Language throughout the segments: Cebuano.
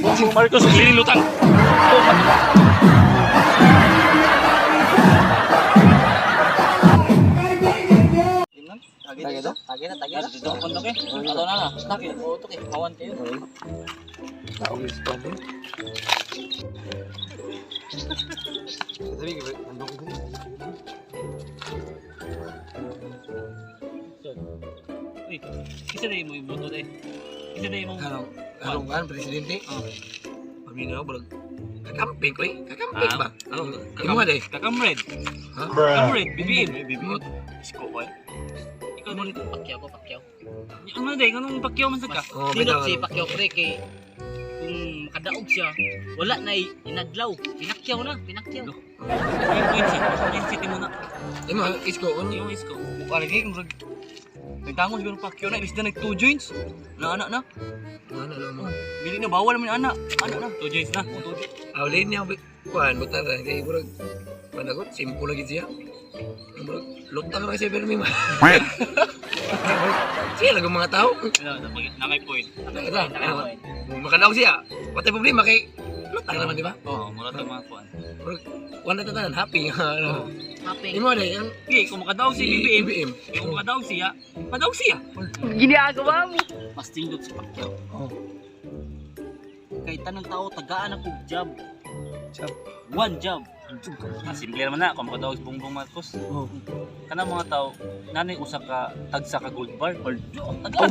Bongbong Marcos, Lini lutang. Lagi to? Lagi na, lagi na. Dito ang pundok eh. Ato na na. Snack eh. Oo, eh. Hawan kayo. Tao is pa mo. Sabi ko, ano ko? Uy, isa na mo yung buto eh. Isa na yung Anong anong kan presidente? Oh. Paminaw balag. Kakamping ko eh. Kakamping ba? Ano? Imo nga day. Kakamred. Ha? Kakamred, BBM. BBM. Isko ko eh. Ikaw na rito. Pacquiao ko, Pacquiao. Ano day? Anong Pacquiao man sad ka? Oh, Nindot bitaw. si Pacquiao pre kay kung makadaog siya, wala na inadlaw. Pinakyaw na, pinakyaw. Yung Queen City, Queen City muna. Imo isko ano? Yung isko. Mukha lagi, murag. Nagtangon siguro Pacquiao na, ilis na nag 2 joints. Na anak na. Ano ano mo? Bili na bawal man anak. Anak na. 2 joints na. Oh, 2 joints. Awlin niya kuan butan ra kay murag panagot simple lagi siya. Murag lutang ra siya pero may Siya lang ang mga tao. Ano, nangay point. Nakita. Makadaog siya. Watay problema kay lutang naman di ba? Oo, mura tong mga kuan. Murag wala ta tanan happy nga ano. Happy. Imo day ang Okay, kung makadaog si BBM, BBM. kung makadaog siya, padaog siya. Mas tindot si Pacquiao. Oh. Kay tanang tao tagaan ako job. Job. One job. Ah, simple naman na, kung makadaog si Bongbong Marcos. Oh. Kanang mga tao, nanay usa ka tagsa ka gold bar. Oh,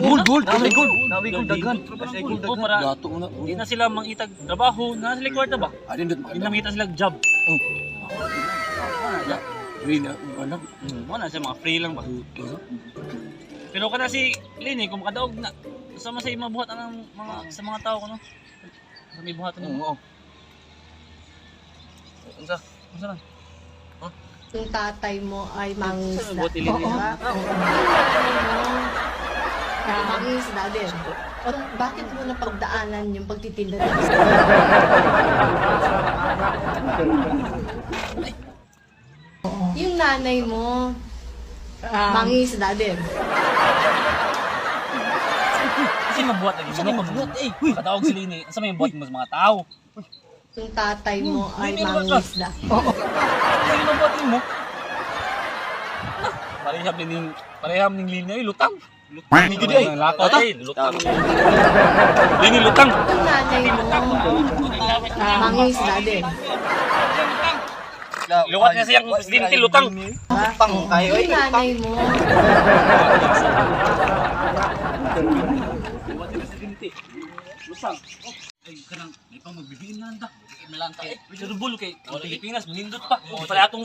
gold, gold. Nami gold. Nami gold daghan. Kasi gold Oh, daghan. para Dato na. di na sila mangitag trabaho, na sila kwarta ba? Adin dot Di na mangita sila job. Uy na, ano? Wala siya mga free lang ba. Pero kana si Lini kung makadaog na sama sa ima buhat ang mga sa mga tao kuno. Sa may buhaton nimo. Oo. Unsa? Unsa man? Yung tatay mo ay Sa may mangisda. buhat ni Lini. Oo. Mangisda din. O, bakit mo napagdaanan yung pagtitinda ng isda? Yung nanay mo, mangisda din. Kasi mabuhat lagi Unsa mo. may mabuhat eh? Uy, kadaog si Lini. Unsa may buhat mo sa mga tao? Yung tatay mo ay Hindi naman ka. mangisda. Unsa may mabuhat nimo? Pareham ning pareham ning Lini ay lutang. Lutang ni gid ay. Lakaw ay lutang. Lini lutang. Yung nanay mo, mangisda din. Luwat niya siyang presidente lutang. Lutang kayo Yung nanay mo, Luwat niya presidente. Lutang. Ay, kanang may pang magbibiin na anda. Na lang kay. Pero bull kay ang Pilipinas manindot pa. Di pala atong